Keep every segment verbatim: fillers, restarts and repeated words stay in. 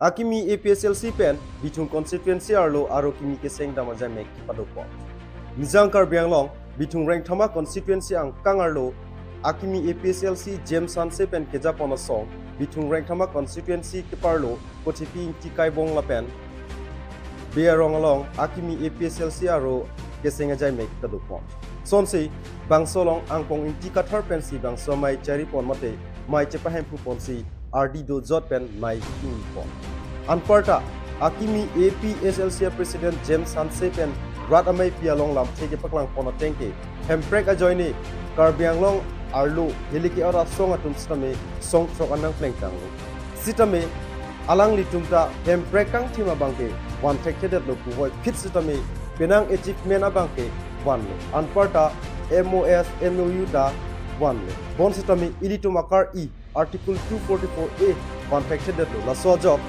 Akimi A P H L C pen Bithung constituency arlo aro kimi keseng dam ajai mek kepadopon. Nijang Karbi Anglong Bithung Rengthama constituency angkang arlo akimi A P H L C James Hanse pen kejapon asong Bithung Rengthama constituency keparlo Kothepi Ingti Kaibong lapen Bey Arong along akimi A P H L C aro keseng ajai mek kadopon. Sonsi bangso along Angpong Ingti Kathar pensi bangso amei charipon mate amei chepahemphu ponsi ardi dojot pen amei ingpon. Anparta akimi A P H L C president James Hanse pen rat ameipi along lamthe kepaklangpon ateng ke Hemprek ajoine Karbi Anglong arlo hilike ora song atum sitame song throk anang plengtanglo. Sitame alanglitum ta Hemprek kangthim abang ke van thekthedetlo puvoiphit sitame penang achievement abang ke vanlo. Anparta M O S, M O U ta vanlo. Bonsitame ilitum akar-i Article two forty-four A van thekthedetlo. Laso ajok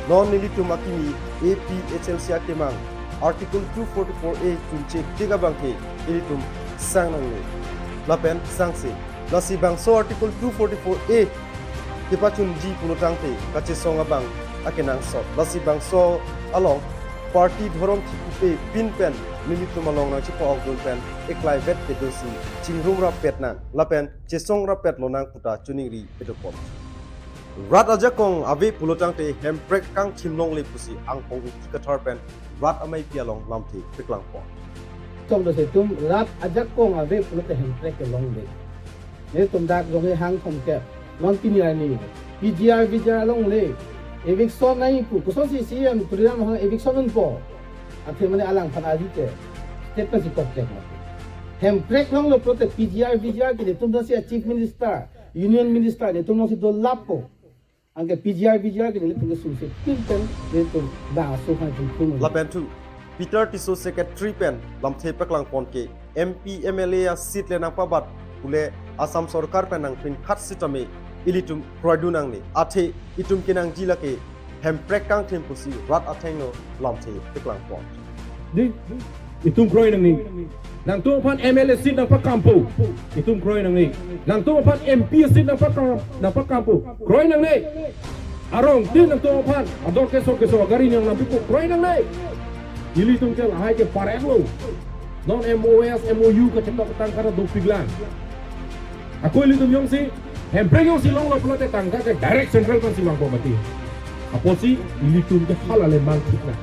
non nelitum akimi A P H L C akemang Article two forty-four A chunche tik abang ke ilitum sang nangne. Lapen sangse. Lasi bangso Article two forty-four A kepachunji pulotangte kachesong abang akenangsot. Lasi bangso along party dhorom thikupe pin pen nelitum along nangchepa-okdun pen eklai vet kedosi chingrum rappet nang lapen chesong rappet lonang puta choningri pedopon. Rat ajakong ave pulotangte Hemprek kangthim longle pusi Angpong Ingti Kathar pen rat ameipi along lamthe peklangpon. Tong do se tum rat ajakong ave pulote Hemprek ke longle. Nelitum dak jongsi hang thomkep. Non pini arni P G R, V G R longle. Eviction nai pu. Kosonsi C E M Tuliram hang eviction unpo. Athe mane alangphan ari ke state pensi kokjak mati. Hemprek longlo pulote P G R, V G R ke nelitum dasi a Chief Minister, Union Minister nelitum longsi dolappo. Anke P G R, V G R ke nelitum ke sumse pin pen nelitum da aso hang tum tum. Lapen thu Peter Tisso secretary pen lamthe peklangpon ke M P M L A a seat le nangpabat pule Assam sorkar pen nangpinkhat sitame ilitum kroidun nangne. Athe itum kenangji lake Hemprek kangthim pusi rat athengno lamthe peklangpon. Di, itum kroi nangne. Nangtum aphan M L A seat nangpakampo. Itum kroi nangne. Nangtum aphan M P seat nangpakam, nangpakampo. Kroi nangne. Arong tin nangtum aphan ador keso keso agari nang nangpipo kroi nangne. Ilitum ke lahai ke pareng lo. Non M O S, M O U kachetong tangka dopiklang. Ako ilitum jongsi Hemprek jongsi longlo pulote tangka ke direct central pensi vangpo mati. Apotsi ilitum ke hala le mangthik na.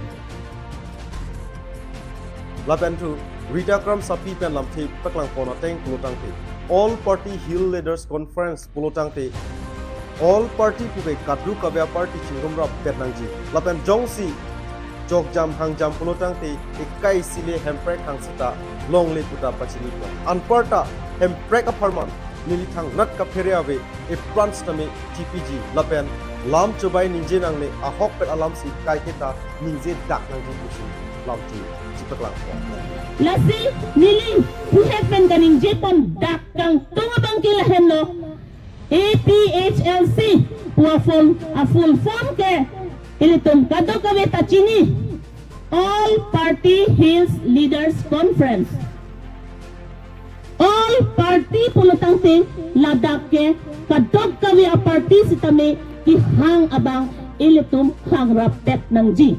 Lapen thu Rita Kramsapi pen lamthe peklangpon ateng pulotangte All Party Hill Leaders Conference pulotangte All Party puke kadokave a party chingrum rappet nangji. Lapen jongsi chokjam hangjam pulotangte ekai sile Hemprek hang seta longle puta pachinipon. Anparta Hemprek apharman neli thangnat kaphere ave, epran sitame T P G lapen lam chobai ningje nangne, ahokpet alamsi kaiketa ningje dak nangji pusi lamthe chipaklangpon. Lasi neli puhek pen kaningjepon dak kangtung abang ke lahenlo, A P H L C pu a full, a full form ke ilitum kadokave ta chini, All Party Hills Leaders Conference. All party pulotangte ladak ke kadokave a party sitame kehang abang ilitum hang rappet nangji.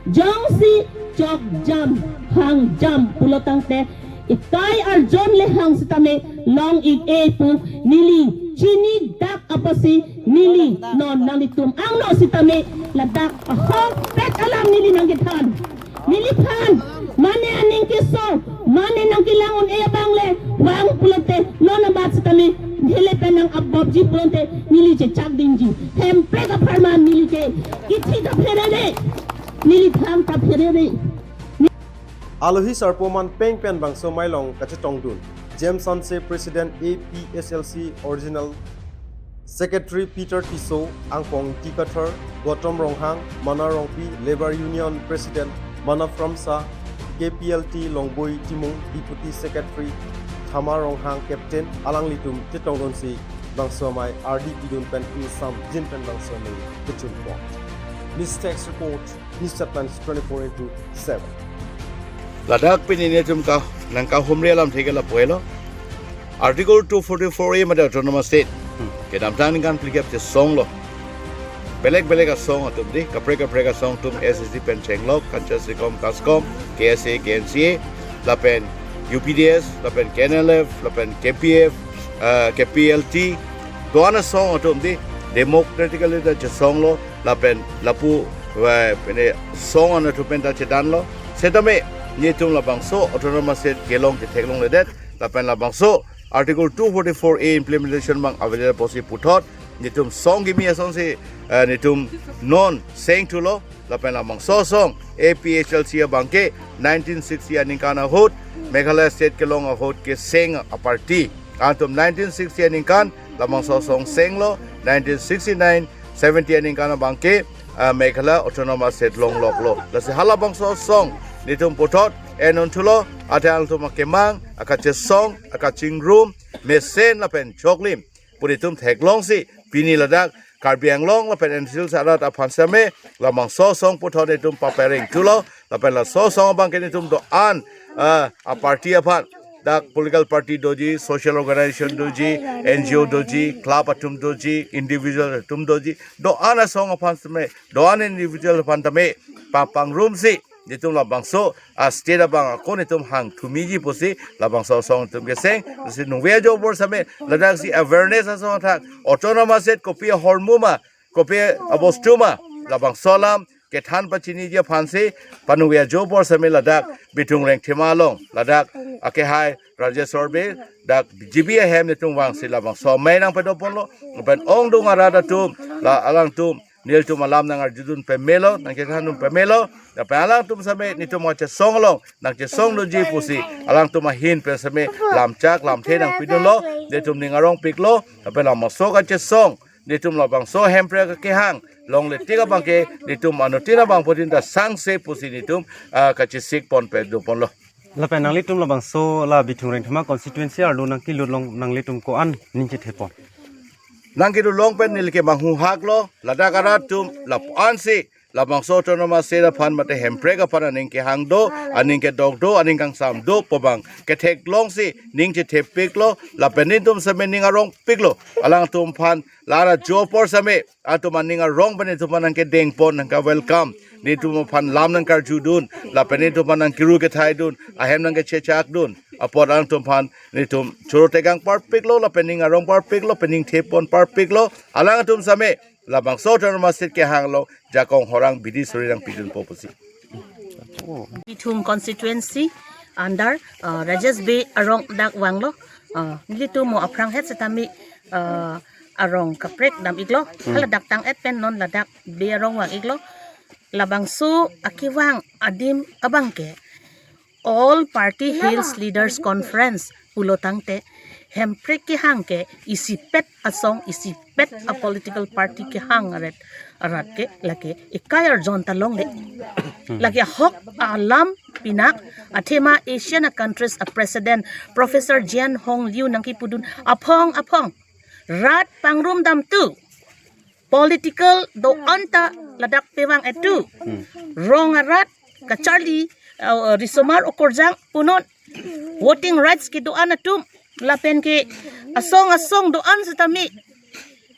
Jongsi chokjam hangjam pulotangte ekai arjon le hang sitame long-ik-e pu neli chini dak apotsi neli non nanglitum angno sitame ladak ahokpet alam neli nangkethan. Neliphan mane aning keso, mane nangkelang un-e abang le vang pulote non abat sitame neli pen nang-apbobji pulote neli chechak dingji. Hemprek apharman neli ke kithi ta pherere, neli thang ta pherere. Alohi sarpo man peng pen bangso amei along kachetongdun James Hanse, President A P H L C, Original Secretary Peter Tisso, Angpong Ingti Kathar, Gautam Ronghang, Mana Rongpi, Labour Union President Mana Kramsa, K P L T Longboi Timung, Deputy Secretary Thama Ronghang, Captain, alanglitum chetongdunsi bangso amei ardi pidun pen ingsamjin pen bangso amei kechunpon. News Desk Report, News Headlines twenty-four into seven. Ladak pini netum ka nangkahumri alamthe ke lapu helo. Article two forty-four A mate Autonomous State kedamtang ningkan phlikep chesonglo. belek belek asong atum dei, kaprek kaprek asong atum S S C pen chenglok, Kanchas Rikom Kaskom, K S A, K N C A, lapen U P D S, lapen K N L F, lapen K P F, eh, K P L T, do-an asong atum dei, democratically ta chesonglo, lapen lapu, eh, pine song an atum pen ta chedanlo. Setame, netum labangso autonomous state kelong ketheklongledet, lapen labangso Article two forty-four A implementation abang avedet apotsi puthot, netum song kimi asonsi, eh, netum non seng thulo, lapen labangso asong A P H L C abangke nineteen sixty aningkan ahut Meghalaya state kelong ahut keseng aparty. Antum nineteen sixty aningkan labangso asong senglo, nineteen sixty-nine seventy aningkan abangke, ah, Meghalaya autonomous state longloklo. Lasi halabangso asong netum puthot en-un thulo, athe alangtum akemang, akachesong, akachingrum, mesen lapen choklim pu netum theklongsi, pini ladak Karbi Anglong lapen N C Hills arat aphan same, labangso asong puthot netum papereng thulo, lapen laso asong abangke netum do-an, ah, aparty aphan, dak political party doji, social organization doji, N G O doji, club atum doji, individual atum doji, do-an asong aphan same, do-an individual aphan tame papangrumsi, netum labangso a-state abang ako netum hang thumiji pusi labangso asong netum keseng, si nungve ajo apor same, ladaksi awareness asong athak, autonomous state kopi ahormu ma, kopi abostu ma, labangso alam kethan pachiniji aphansi, panungve ajo apor same ladak Bithung Rengthima along, ladak akehai Rajesh Sorbe, dak B J P ahem netum vangsi labangso amei nangpadoponlo, lapen ongdung arat atum, la alangtum, nelitum alam nangarjudun pamelo, nangkethandun pamelo, lapen alangtum same netum kachesong along nangchesong doji pusi, alangtum ahin pen same lamchak lamthe nangpidunlo, netum ning arongpiklo, lapen labangso kachesong, netum labangso hemprek kehang longle tik abangke, netum anuttin abangphutin ta sangse pusi netum, ah, kachesik pon padoponlo. Lapen nanglitum labangso la Bithung Rengthima constituency arlo nangkelut long nanglitum ko-an ning chethepon? Nangkelut long pen neli ke manghu haklo, ladak arat atum lapu-ansi labangso autonomous state aphan mate hemprek aphan aning kehang do, aning kedok do, aning kangsam do pu abang ketheklongsi ning chethepiklo, lapen netum same ning arongpiklo. Alangtum aphan la ra ajo apor same, atum aning arong pen netum aphan nangkedengpon, nangka-welcome, netum aphan lam nangkarjudun, lapen netum aphan nangkiru kethaidun, ahem nangkechechakdun, apot alangtum aphan netum choro tegang parpiklo, lapen ning arong parpiklo, pen ning thepon parpiklo, alangtum same labangso autonomous state kehang along jakong horang bidi suri nangpidunpo pusi. Bithung constituency under, uh, Rajesh Bey arong dak vanglo. Uh, nelitum mo aphrang het setame, uh, arong kaprek dam-iklo. Hmm. Hala dak tang-et pen non ladak Bey arong vang-iklo. Labangso akevang adim abangke All Party Hills Leaders Conference pulo tangte hemprek kehang ke isipet asong, isipet a-political party kehang arat, arat ke lake ikai arjon ta longle. Lake ahok alam pinak, athema Asian a-countries a-president Professor Jian Hong Liu nangkipudun aphong aphong rat pangrum dam tu, political do-an ta ladak pevang-et tu. Hmm. Rong arat kacharli, uh, risomar okorjang punon, voting rights kedo-an atum, lapen ke asong asong do-an setame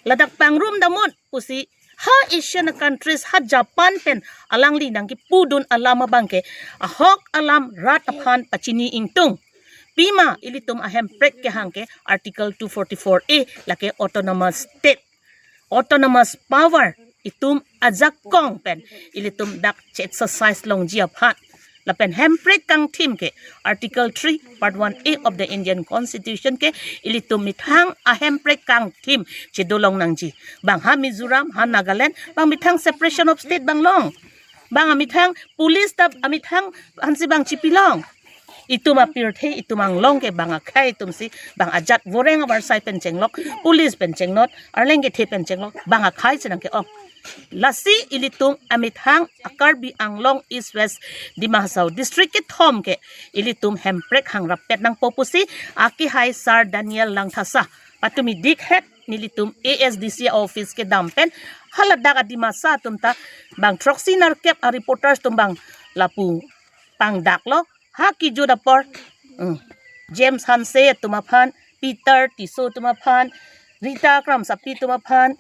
ladak pangrum damnon pusi ha Asian countries, ha Japan pen alangli nangkipudun alam abangke ahok alam rat aphan pachini ingtung. Pima ilitum ahemprek kehang ke Article two forty-four A, lake autonomous state, autonomous power, itum ajakong pen ilitum dak che-exercise longji aphan. Lapen hemprek kangthim ke Article three, Part one A of the Indian Constitution ke ilitum methang ahemprek kangthim chedolong nangji. Bang ha Mizoram, ha Nagaland, bang methang separation of state bang long. Bang amethang police ta amethang ansi bang chipilong. Itum apirthe, itum anglong ke bang akhei atumsi, bang ajat voreng avarsai pen chenglok, police pen chenglok, arleng kethe pen chenglok, bang akhei si nangke-ong. Lasi ilitum amethang a-Karbi Anglong East West Dima Hasao District kethom ke ilitum hemprek hangrap-et nangpo pusi akehai Sar Daniel Langthasa patumi dikhet nelitum A S D C office kedam pen haladak a-Dimasa atum ta bang throksi nerkep a-reporters atum bang lapu pangdaklo, ha kejut apor, hmm, James Hanse atum aphan, Peter Tisso atum aphan, Rita Kramsapi atum aphan,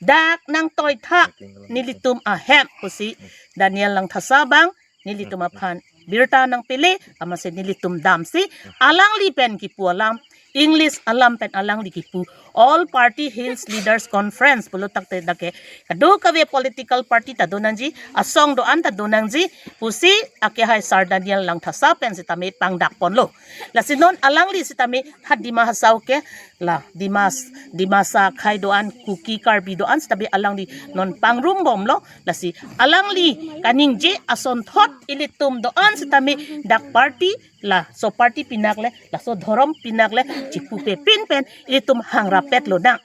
dak nangtoitha nelitum ahem pusi Daniel Langthasa abang nelitum aphan birta nangpele, amatsi nelitum damsi alangli pen kipu alam, English alam pen alangli kipu, All Party Hills Leaders Conference pulo tak te dak ke kadokave political party ta do nangji, asong do-an ta do nangji pusi akehai Sar Daniel Langthasa pen sitame pangdakponlo. Lasi non alangli sitame ha Dima Hasao ke la Dimas, Dimasa akhei do-an, Kuki Karbi do-an sitame alangli non pangrumbomlo. Lasi alangli kaningje asonthot ilitum do-an sitame dak party, laso party pinakle, laso dhorom pinakle chipupe pin pen ilitum hangrapet lonang.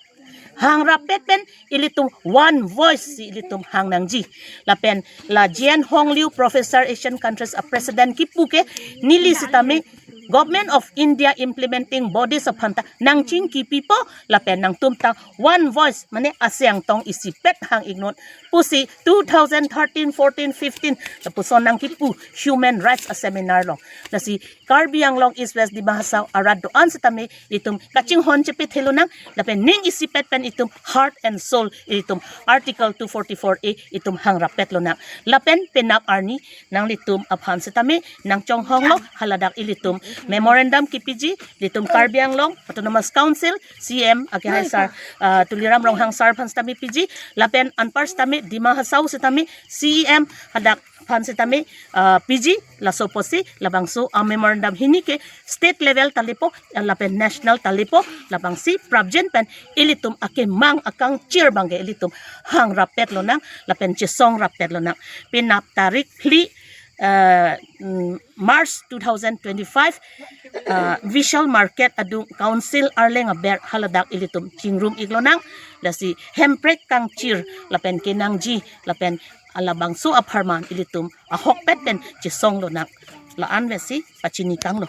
Hangrapet pen ilitum one voice si ilitum hang nangji. Lapen la J N Hongliu, Professor, Asian Countries a President kipu ke, neli sitame Government of India implementing bodies aphan ta nangchingkipipo, lapen nangtum ta one voice, mane aseng tong isipet hang-iknon pusi two thousand thirteen, fourteen, fifteen lapuson nangkipu human rights a seminar along. Lasi Karbi Anglong East West Dima Hasao arat do-an sitame itum kachinghon chepethe lonang, lapen ning isipet pen itum heart and soul itum Article two forty-four A itum hangrapet lonang. Lapen penap arni nanglitum aphan sitame nangchonghonglo, haladak ilitum memorandum kipiji, ilitum Karbi Anglong Autonomous Council, C M akehai Sar, ah, Tuliram Ronghang Sar aphan sitame piji, lapen anpar sitame Dima Hasao sitame C E M hadak aphan sitame, ah, piji, laso apotsi labangso a memorandum hini ke state level ta lepo, lapen national ta lepo, labangsi prapjin pen ilitum akemang akangchir abang ke ilitum hangrapet lonang, lapen chesongrapet lonang. Penap tarik phli, eh, mm, March two thousand twenty-five, eh, Vishal Market adung Council arleng aber haladak ilitum chingrum-ik lonang. Lasi Hemprek kangchir lapen kenangji lapen labangso apharman ilitum ahokpet pen chesong lonang. La-an vesi pachini tanglo.